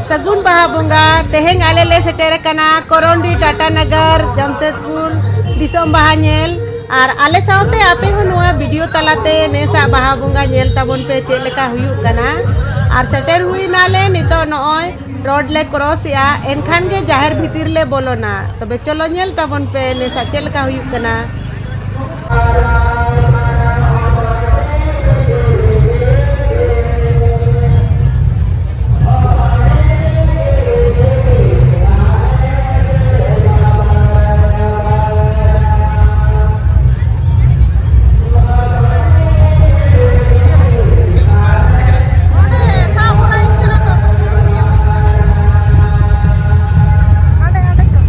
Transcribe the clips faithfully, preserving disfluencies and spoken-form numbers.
ᱥᱟᱹᱜᱩᱱ ᱵᱟᱦᱟ ᱵᱚᱸᱜᱟ᱾ ᱛᱮᱦᱮᱧ ᱟᱞᱮ ᱞᱮ ᱥᱮᱴᱮᱨ ᱟᱠᱟᱱᱟ ᱠᱚᱨᱚᱱᱰᱤ ᱴᱟᱴᱟ ᱱᱟᱜᱟᱨ ᱡᱟᱢᱥᱮᱫᱽᱯᱩᱨ ᱫᱤᱥᱚᱢ ᱵᱟᱦᱟ ᱧᱮᱞ᱾ ᱟᱨ ᱟᱞᱮ ᱥᱟᱶᱛᱮ ᱟᱯᱮ ᱦᱚᱸ ᱱᱚᱣᱟ ᱵᱷᱤᱰᱤᱭᱳ ᱛᱟᱞᱟᱛᱮ ᱱᱮᱥᱟᱜ ᱵᱟᱦᱟ ᱵᱚᱸᱜᱟ ᱧᱮᱞ ᱛᱟᱵᱚᱱ ᱯᱮ, ᱪᱮᱫ ᱞᱮᱠᱟ ᱦᱩᱭᱩᱜ ᱠᱟᱱᱟ᱾ ᱟᱨ ᱥᱮᱴᱮᱨ ᱦᱩᱭ ᱱᱟᱞᱮ ᱱᱤᱛᱚᱜ, ᱱᱚᱜᱼᱚᱭ ᱨᱳᱰ ᱞᱮ ᱠᱨᱚᱥ ᱮᱜᱼᱟ, ᱮᱱᱠᱷᱟᱱ ᱜᱮ ᱡᱟᱦᱮᱨ ᱵᱷᱤᱛᱤᱨ ᱞᱮ ᱵᱚᱞᱚᱱᱟ᱾ ᱛᱚᱵᱮ ᱪᱚᱞᱚ ᱧᱮᱞ ᱛᱟᱵᱚᱱ ᱯᱮ ᱱᱮᱥᱟᱜ ᱪᱮᱫ ᱞᱮᱠᱟ ᱦᱩᱭᱩᱜ ᱠᱟᱱᱟ᱾ ᱚᱸᱰᱮ ᱥᱟᱵ ᱦᱚᱨᱟᱭᱤᱧ ᱠᱟᱱᱟ ᱠᱚ, ᱚᱠᱚᱭ ᱠᱚᱫᱚ ᱠᱚ ᱧᱟᱢᱤᱧ ᱠᱟᱱᱟ᱾ ᱦᱟᱸᱰᱮ, ᱦᱟᱸᱰᱮ ᱪᱚ᱾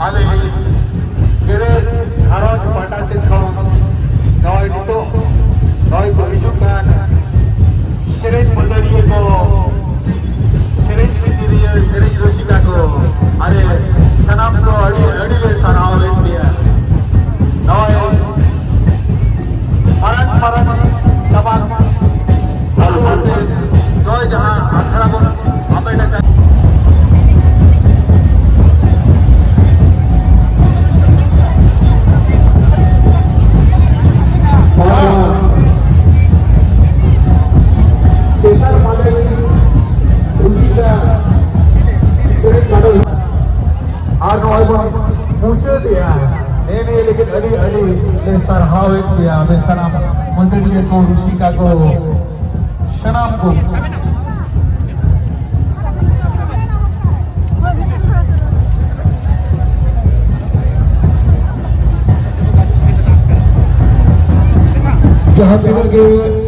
ᱟᱞᱮ ᱜᱮᱨᱮ ᱜᱷᱟᱨᱚᱸᱡᱽ ᱯᱟᱦᱴᱟ ᱥᱮᱫ ᱠᱷᱚᱱ ᱱᱚᱜᱼᱚᱭ ᱱᱤᱛᱚᱜ ᱱᱚᱜᱼᱚᱭ ᱠᱚ ᱦᱤᱡᱩᱜ ᱠᱟᱱ ᱥᱮᱨᱮᱧ ᱢᱟᱹᱫᱟᱹᱲᱤᱭᱟᱹ ᱠᱚ, ᱥᱮᱨᱮᱧ ᱥᱤᱠᱟᱹᱨᱤᱭᱟᱹ, ᱥᱮᱨᱮᱧ ᱨᱩᱥᱤᱠᱟ ᱠᱚ, ᱟᱞᱮ ᱥᱟᱱᱟᱢ ᱠᱚ ᱟᱹᱰᱤ ᱟᱹᱰᱤ ᱞᱮ ᱥᱟᱨᱦᱟᱣ ᱞᱮᱫ ᱯᱮᱭᱟ᱾ ᱱᱚᱜᱼᱚᱭ ᱢᱟᱨᱟᱝ ᱢᱟᱨᱟᱝ ᱥᱟᱢᱟᱝ ᱟᱹᱛᱩ ᱟᱛᱮ ᱱᱚᱜᱼᱚᱭ ᱡᱟᱦᱟᱸ ᱟᱠᱷᱲᱟ ᱵᱚᱱ ᱦᱟᱢᱮᱴ ᱟᱠᱟᱫ᱾ ᱛᱮᱥᱟᱨ ᱢᱟᱰᱮᱨ ᱨᱩᱥᱤᱠᱟ ᱥᱮᱨᱮᱧ ᱢᱟᱰᱮᱨ᱾ ᱟᱨ ᱱᱚᱜᱼᱚᱭ ᱵᱚᱱ ᱢᱩᱪᱟᱹᱫᱮᱜᱼᱟ᱾ ᱱᱮᱜᱼᱮ ᱱᱤᱭᱟᱹ ᱞᱟᱹᱜᱤᱫ ᱟᱹᱰᱤ ᱟᱹᱰᱤ ᱞᱮ ᱥᱟᱨᱦᱟᱣᱮᱫ ᱯᱮᱭᱟ, ᱟᱯᱮ ᱥᱟᱱᱟᱢ ᱢᱟᱹᱫᱟᱹᱲᱤᱭᱟᱹ ᱠᱚ, ᱨᱩᱥᱤᱠᱟ ᱠᱚ, ᱥᱟᱱᱟᱢ ᱠᱚ᱾ ᱡᱟᱦᱟᱸ ᱛᱤᱱᱟᱹᱜ ᱜᱮ